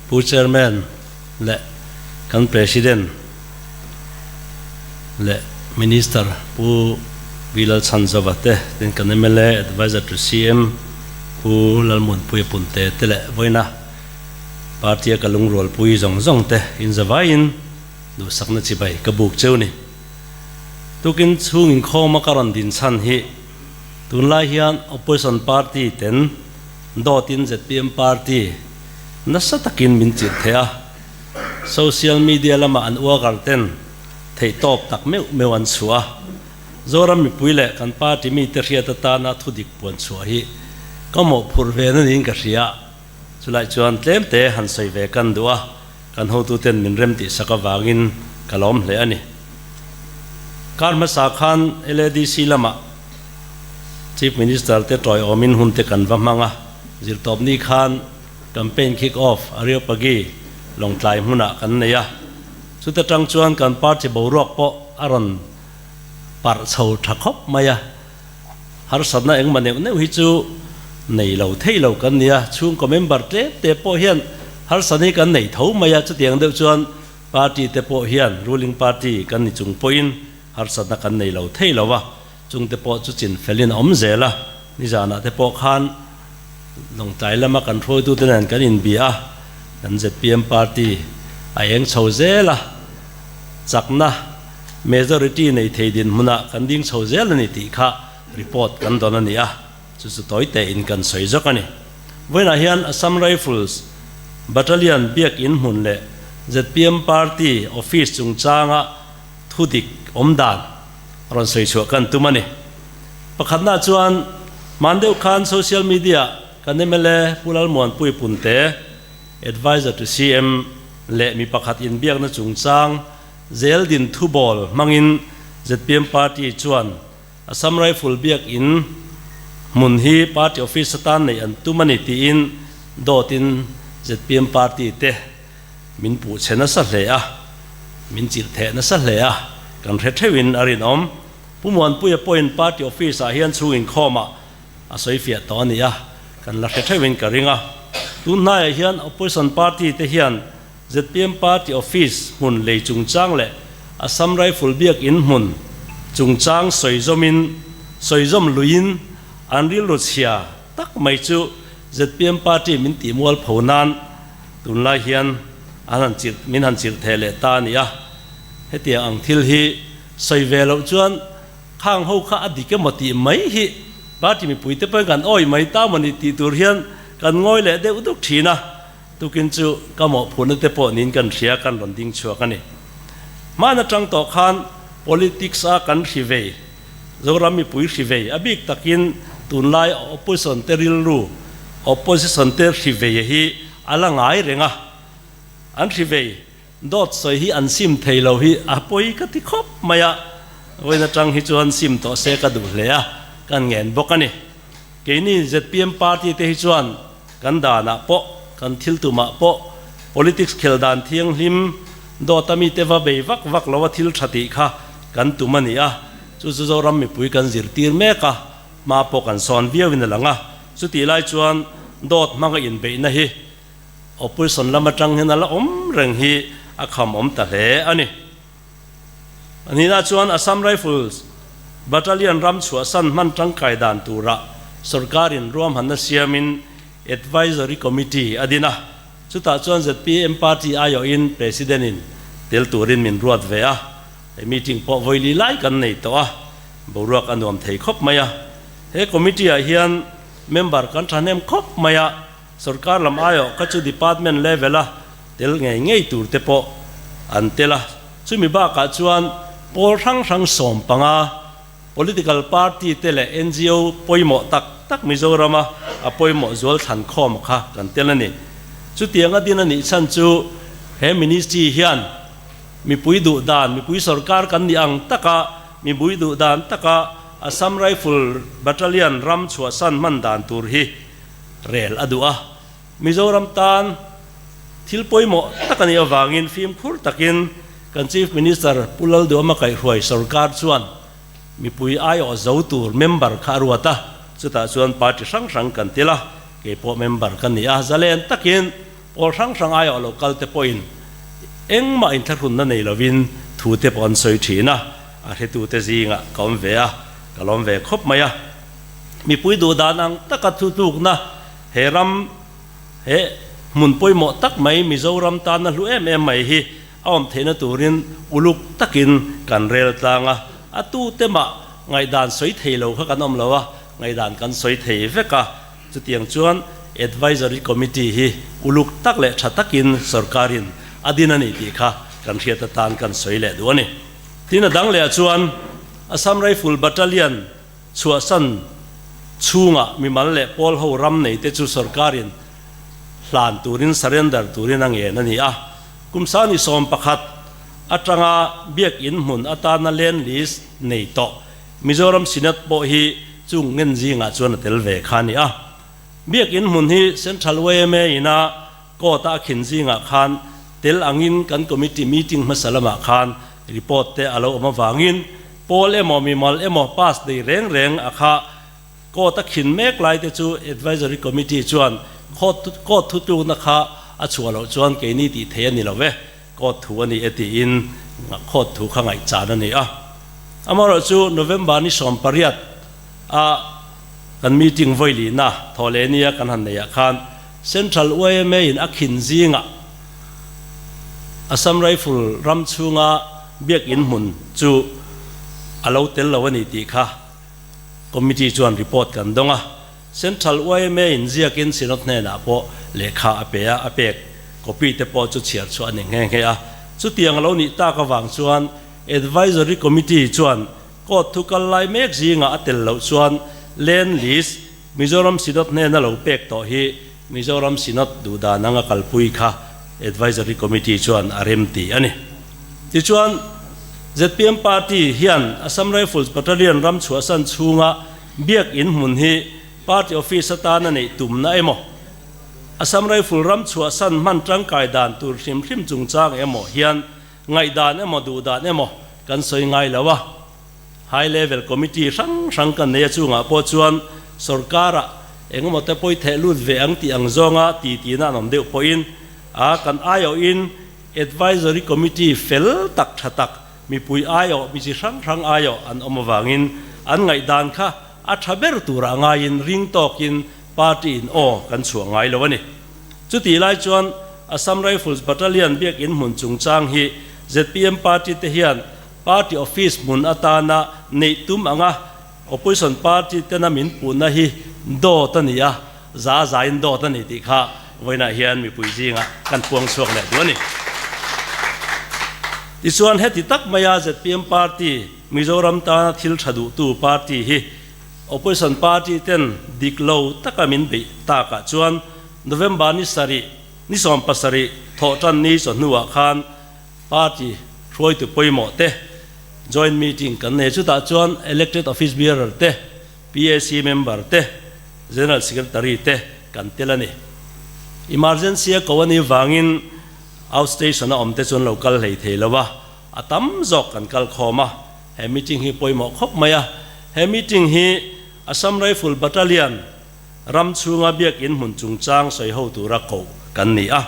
Pu Chairman leh kan President leh Minister Pu V Lalchhanzova te, tin kan mla Adviser to CM Pu Lalmuanpuia Punte te leh vawiina Party a ka lungrualpui zawng zawng te inzavaiin duhsakna chibai ka buk cheu ni. Tukin chhung inkhawma ka rawn din chhan hi tunlai hian Opposition Party ten dawtin zpm Party nasa takin min chirh thei a, social media lama an uakar ten theihtawp tak meuh meuh an chhuah a, Zoram mipui leh kan party mite hriat atana thudik puan chhuah hi ka mawhphurh ve na niin ka hria. Chulai chuan tlemte han sawi ve kan duh a, kan hotuten min rem tihsak avangin ka lawm hle a ni. Kar hmasa khan LADC lamah Chief Minister te tawiawmin hun te kan va hmang a, zirtawpni khan campaign kick off Areopagi Lawngtlai hmunah kan nei a, chuta tang chuan kan party boruak pawh a rawn parh chho tha khawp mai a. Harsatna engmah neuh neuh hi chu nei lo thei lo kan ni a, chhungkaw member tlem te pawh hian harsatna hi kan nei tho mai a, chutiang deuh chuan party te pawh hian ruling party kan ni chung pawhin harsatna kan nei lo thei lo a, chung te pawh chu chin felin a awm zel a, nizanah te pawh khan Lawngtlai lama kan hruaitute nen kan inbia a, kan zpm party a eng chho zel a, chakna. Majority nei thei dinhmunah kan ding chho zel a ni tih kha report kan dawn a ni a, chu chu tawi tein kan sawi zawk a ni. Vawiinah hian Assam Rifles Battalion biak in hmun leh zpm Party Office chungchanga thudik awm dan rawn sawi chhuah kan tum a ni. Pakhatna chuan hman deuh khan social media kan mla Pu Lalmuanpui Punte, Adviser to CM, leh mi pakhat inbiakna chungchang Zeldin thubawl hmangin zpm party chuan Assam Rifle biak in hmun hi party office atan neih an tum a ni tiin dawtin zpm party te min puh chhe nasa hle a, min chilh theh nasa hle a, kan hre theuhin a rinawm. Pu Muanpuia pawhin party office ah hian chhung inkhawmah a sawi fiah tawh a ni a, kan la hre theuhin ka ring a. Tun hnaiah hian opposition party te hian Zpm Party Office hmun lei chungchang leh Assam Rifle biak in hmun chungchang sawi zawmin sawi zawm luiin an rilru chhia tak mai chu zpm Party min tih mual pho nan tunlai hian an han chirh min han chirh theh leh ta a ni a. Hetiang ang thil hi sawi ve loh chuan khang ho kha a dik emaw tih mai hi party mipuite pawhin kan awih mai ta maw ni tih tur hian kan ngawi leh deuh duk thin a. Tukin chu ka mawhphurhna te pawh niin kan hria kan rawn ding chhuak a ni. Hman atang tawh khan politics a kan hri vei, Zoram mipui hri vei, a bik takin tunlai opposition te rilru, opposition te hri vei hi a la ngai reng a. An hri vei dawt sawi hi an sim thei lo hi a pawi ka ti khawp mai a, vawiin atang hi chuan sim tawh se ka duh hle a, kan ngen bawk a ni. Keini zpm party te hi chuan kan danah pawh, kan thil tumah pawh politics khel dan thianghlim dawta mite va bei vak vak lo a thil tha tih kha kan tum a ni a, chu chu Zoram mipui kan zirtir mek a, hma pawh kan sawn viauin a lang a, chutih lai chuan dawt hmanga inbeihna hi opposition lam atang hian a la awm reng hi a kham awm ta hle a ni. A nihna chuan Assam Rifles Battalion ram chhuahsan hman tangkai dan turah sorkarin ruahmanna siamin Advisory Committee a din a, chutah chuan zpm party aiawhin President-in tel turin min ruat ve a, he meeting pawh vawili lai kan nei tawh a, boruak a nuam thei khawp mai a. He committee-ah hian member kan thahnem khawp mai a, Sorkar lam aiawh kha chu department level-a tel ngei ngei tur te pawh an tel a, chumi bakah chuan pawl hrang hrang 15 political party te leh ngo pawimawh tak tak Mizorama a pawimawh zual thlan khawm kha kan tel a ni. Chutiang a din a nih chhan chu he ministry hian mipui duh dan, mipui sorkar kan nih ang taka mipui duh dan taka Assam Rifle Battalion ram chhuahsan hman dan tur hi rel a duh a, Mizoram tan thil pawimawh tak a nih avangin fimkhur takin kan Chief Minister Pu Lalduama kaihhruai sorkar chuan mipui aiawh zo tur member kha a ruat a, chutah chuan party hrang hrang kan tel a, keipawh member ka ni a, zalen takin. Pawl hrang hrang aiawh lo kal te pawhin engmah inthlahrunna nei lovin thu te pawh an sawi thin a, a hretute zingah ka awm ve a, ka lawm ve khawp mai a. Mipui duhdan ang taka thutlukna he ram he hmun pawimawh tak mai Mizoram tana hlu em em mai hi a awm theihna turin uluk takin kan rel tlang a, a tute mah ngaihdan sawi thei lo kha kan awm lo a, ngaihdan kan sawi thei vek a. Chutiang chuan Advisory Committee hi uluk tak leh tha takin sorkarin a din a ni tih kha kan hriat atan kan sawi leh duh a ni. Tin a dang lehah chuan Assam Rifle Battalion chhuahsan chhunga mimal leh pawl ho ram neite chu sorkarin hlan turin surrender turin a ngen a ni a. Kum sani 11 atanga biak in hmun atana land lease nei tawh Mizoram Synod pawh hi chung ngen zingah chuan a tel ve kha a ni a. Biak in hmun hi Central yma ina court a a khin zingah khan tel angin kan committee meeting hmasa lamah khan report te a lo awm avangin pawl emaw mimal emaw pass nei reng reng a kha court a khin mek lai te chu advisory committee chuan court thutlukna kha a chhuah loh chuan keini tih theih a ni lo ve. Court thu a ni e tiin court thu kha ngaihchan a ni a. Amaherawhchu November ni 18 a kan meeting vawi lihna thawhleh nia kan han neihah khan Central yma in a khin zingah Assam Rifle ram chhunga biak in hmun chu a lo tel lo a ni tih kha committee chuan report kan dawng a. Central yma in ziakin Synod hnenah pawh lehkha a pe a, a pek copy te pawh chu chhiar chhuah a ni nghe nghe a. Chutiang a lo nih tak avang chuan Advisory Committee chuan court thu kal lai mek zingah a tel loh chuan Land Lease Mizoram Synod hnena lo pek tawh hi Mizoram Synod duhdan anga kalpui kha Advisory Committee chuan a rem ti a ni. Tichuan, zpm Party hian Assam Rifles Battalion ram chhuahsan chhunga Biak in hmun hi party office atana neih tumna emaw, Assam Rifle ram chhuahsan hman tangkai dan tur hrim hrim chungchang emaw hian ngaihdan emaw duhdan emaw kan sawi ngai lo a. High level committee hrang hrang kan nei a chungah pawh chuan sorkarah engemaw te pawi theh lut ve ang tih ang zawnga titi na an awm deuh pawhin a kan aiawhin advisory committee fel tak tha tak Mipui aiawh, mi chi hrang hrang aiawh an awm avangin an ngaihdan kha a tha ber turah ngaiin ring tawkin party in aw kan chhuah ngai lo a ni. Chutih lai chuan Assam Rifles Battalion biak in hmun chungchang hi zpm party te hian party office hmun atana neih tum anga opposition party tena min puhna hi dawt a ni a, za zain dawt a ni tih kha vawiinah hian mipui zingah kan puang chhuak leh duh a ni. Tichuan heti tak maia zpm party Mizoram tana thil tha duhtu party hi opposition party ten dik lo taka min beih takah chuan November ni sarih ni 17 thawh tan ni chawhnuah khan party hruaitu pawimawh te joint meeting kan nei chutah chuan elected office bearer te PAC member te, General Secretary te kan tel a ni. Emergency a ko a nih vangin outstation a awm te chuan lo kal hlei thei lo a, a tam zawk kan kal khawm a, he meeting hi pawimawh khawp mai a. He meeting hi Assam Rifle Battalion ram chhunga biak in hmun chungchang sawi ho tura koh kan ni a.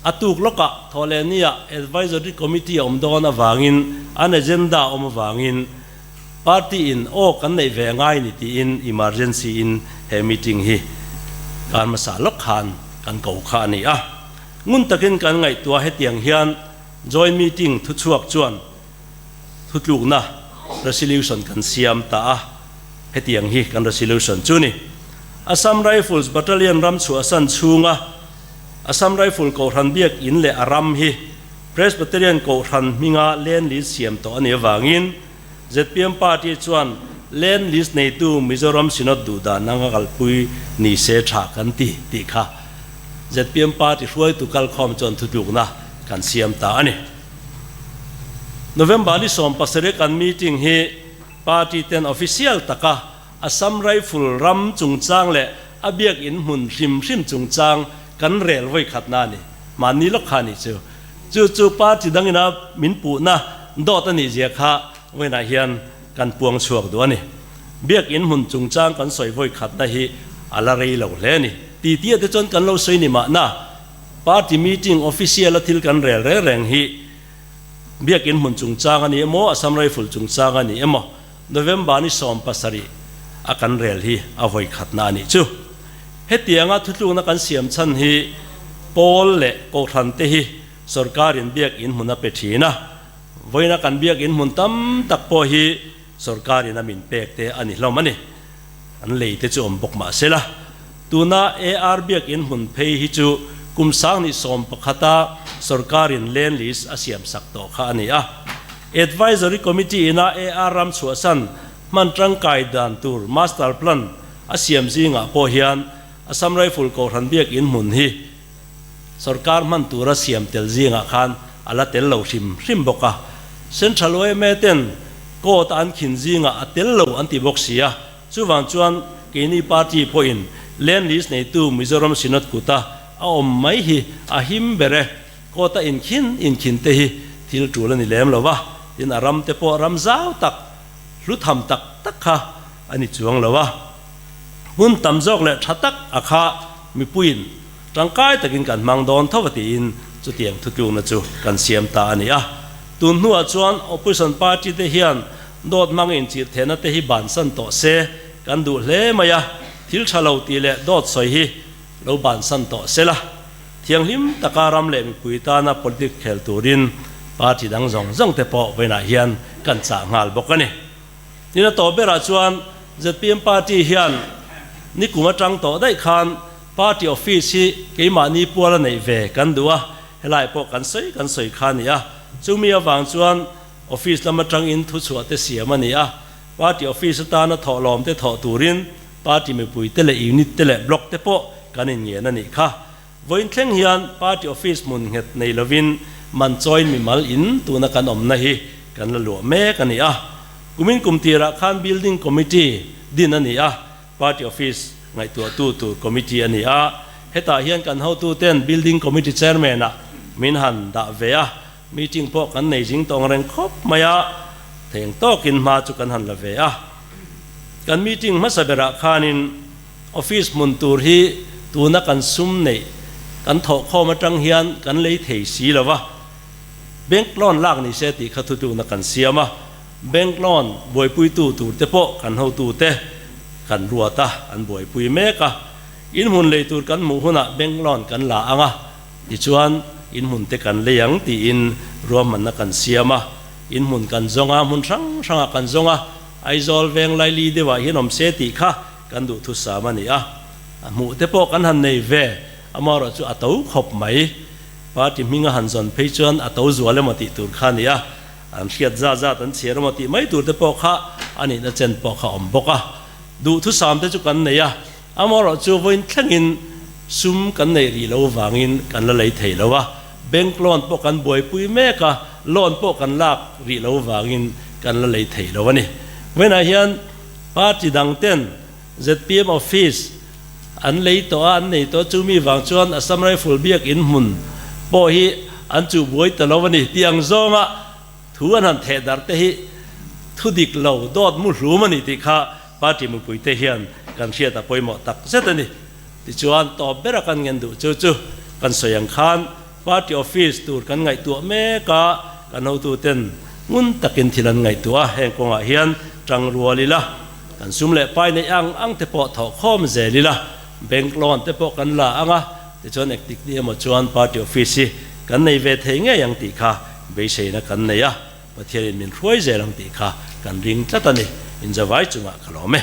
A tuk lawkah Thawhlehnia Advisory Committee a awm dawn avangin an agenda a awm avangin Party in aw kan neih ve ngai ni tiin emergency in he meeting hi kar hmasa lawk khan kan ko kha a ni a. Ngun takin kan ngaihtuah hetiang hian joint meeting thuchhuak chuan thutlukna resolution kan siam ta a, hetiang hi kan resolution chu ni. Assam Rifles Battalion ram chhuahsan chhunga Assam Rifle Kohhran biak in leh a ram hi Presbyterian Kohhran hminga land lease siam tawh a nih avangin zpm party chuan land lease neitu Mizoram Synod duhdan anga kalpui ni se tha kan ti tih kha zpm party hruaitu kalkhawm chuan thutlukna kan siam ta a ni. November ni 17 kan meeting hi party ten official taka Assam Rifle ram chungchang leh a biak in hmun hrim hrim chungchang kan rel vawi khatna a ni. Mahni lawk kha a nih chu. Chu chu party dangina min puhna dawt a nih zia kha vawiinah hian kan puang chhuak duh a ni. Biak in hmun chungchang kan sawi vawi khatna hi a la rei lo hle a ni. Ti tia te chuan kan lo sawi ni mahna. Party meeting official a thil kan rel reng reng hi Biakin hmun chungchang a ni emaw, Assam Rifle chungchang a ni emaw, November ni 17 a kan rel hi a vawi khatna a nih chu. Hetianga thutlukna kan siam chhan hi Pawl leh Kohhran te hi sorkarin biakin hmun a pe thin a, vawiina kan biakin hmun tam tak pawh hi sorkarin a min pek te a ni hlawm a ni. An lei te chu awm bawk mah se la, tuna AR biakin hmun phei hi chu kum 2011 a sorkarin land lease a siam sak tawh kha a ni a. Advisory Committee ina AR ram chhuahsan hman tangkai dan tur master plan a siam zingah pawh hian Assam Rifle Kohhran biakin hmun hi sorkar hman tura siam tel zingah khan a la tel lo hrim hrim bawk a. Central yma ten court a an khin zingah a tel lo an ti bawk si a, chuvang chuan keini party pawhin land lease neitu Mizoram Synod kuta a awm mai hi a him ber e. Court a inkhin inkhin te hi thil tul a ni lem lo va, tin a ram te pawh ram zau tak, hlu tham tak tak kha a ni chuang lo a. Hmun tam zawk leh tha tak a kha mipuiin tangkai takin kan hmang dawn tho a tiin chutiang thutlukna chu kan siam ta a ni a. Tun hnuah chuan opposition party te hian dawt hmang inchirhthehna te hi bansan tawh se kan duh hle mai a, thil tha lo tih leh dawt sawi hi lo bansan tawh se la, thianghlim taka ram leh mipui tana politic khel turin party dang zawng zawng te pawh vawiinah hian kan chah nghal bawk a ni. Tin a tawp berah chuan zpm party hian nikum atang tawh daih khan party office hi keimahni puala neih ve kan duh a, helai pawh kan sawi kan sawi kha a ni a. Chumi avang chuan office lam atangin thuchhuah te siam a ni a, party office atana thawhlawm te thawh turin party mipui te leh unit te leh block te pawh kan inngen a nih kha. Vawiin thleng hian party office hmun nghet nei lovin man chawiin mimal in tuna kan awmna hi kan la luah mek a ni a. Kumin kum tirah khan building committee din a ni a, party office ngaihtuahtu tur committee a ni a. Hetah hian kan hotuten building committee chairman ah min han dah ve a, meeting pawh kan nei zing tawng reng khawp mai a, theng tawkin hma chu kan han la ve a. Kan meeting hmasa berah khanin Office hmun tur hi tuna kan sum neih kan thawhkhawm atang hian kan lei thei si lo va, bank loan lak ni se tih kha thutlukna kan siam a, bank loan buaipuitu tur te pawh kan hotute kan ruat a, an buaipui mek a. In hmun lei tur kan hmuh hunah bank loan kan la ang a, tichuan in hmun te kan lei ang tiin ruahmanna kan siam a, in hmun kan zawng a, hmun hrang hrangah kan zawng a, Aizawl veng laili deuhah hian awm se tih kha kan duhthusam a ni a, a hmuh te pawh kan han nei ve, amaherawh chu a to khawp mai. Party hminga han zawn phei chuan a to zual emaw tih tur kha a ni a, an hriat zat zat an chhiar emaw tih mai tur te pawh kha a nihna chen pawh kha a awm bawk a. Duhthusam te chu kan nei a, amaherawh chu vawiin thlengin sum kan neih rih lo vangin kan la lei thei lo a, bank loan pawh kan buaipui mek a, loan pawh kan lak rih lo vangin kan la lei thei lo a ni. Vawiinah hian Party dang ten zpm office an lei tawh a, an nei tawh a, chumi vang chuan Assam Rifle biak in hmun pawh hi an chuh buai ta lo a ni tih ang zawnga thu an han theh darh te hi thu dik lo dawt mu hlum a ni tih kha party mipui te hian kan hriat a pawimawh tak zet a ni. Tichuan tawp bera kan ngen duh chu chu kan sawi ang khan party office tur kan ngaihtuah mek a, kan hotu ten ngun takin thil an ngaihtuah a, heng kawngah hian tang rual ila, kan sum leh pai neih ang ang te pawh thawh khawm zel ila, bank loan te pawh kan la ang a, tichuan engtik ni emaw chuan party office hi kan nei ve thei ngei ang tih kha beiseina kan nei a, Pathianin min hruai zel ang tih kha kan ring tlat a ni, inzavai chungah ka lawm e.